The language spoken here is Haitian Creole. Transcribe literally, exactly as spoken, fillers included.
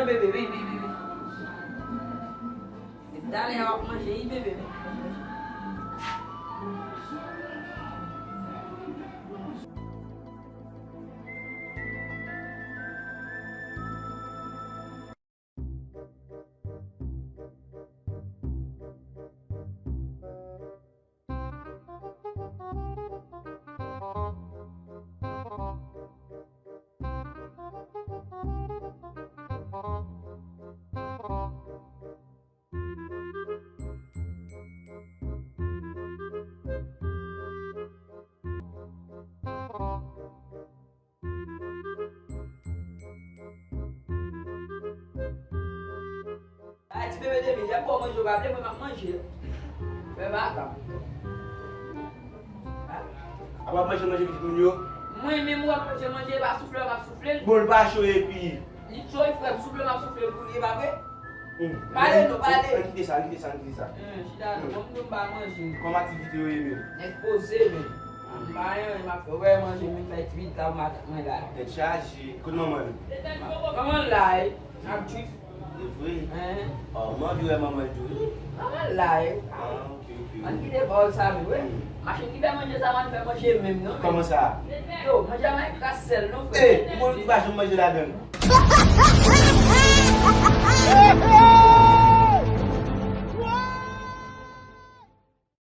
Bebe, vin, vin, vin, vin. Depi talè a w ap manje, wi, bebe, vin. Ay, ti bebe de mi, lè pou manje, w pa vle, mwen m ap manje. Fè vaka. A w ap manje, manje pitit moun yo? Mwen menm, w ap manje, manje, pa soufle, w ap soufle. Bon, l pa cho epi. Li cho, wi, frè m, soufle, m ap soufle pou li, e pa vre? Hmm. Pale non, pale. Ann kite sa, ann kite sa, ann kite sa. Hmm, chita non, bon, m pa manje. Kòman aktivite yo ye menm? Nèg poze menm. M pa anyen, m ap fè, wè manje, m fè twit la, matant mwen la. Tèt chaje. Kote manman l? Manman l la, wi. Ap jis. E vre? Hen. Oh, m anvi wè manman l tou, wi. Manman l la, wi. Ah, ok, ok. Ann kite pawòl sa, men, wi. Hmm. Machin ki fè manje sa, ann fè manje menm, non, men. Kòman sa? Yo, manje a manje kras sèl, non, frè. Eh, ou konn ki pa janm manje ladan l?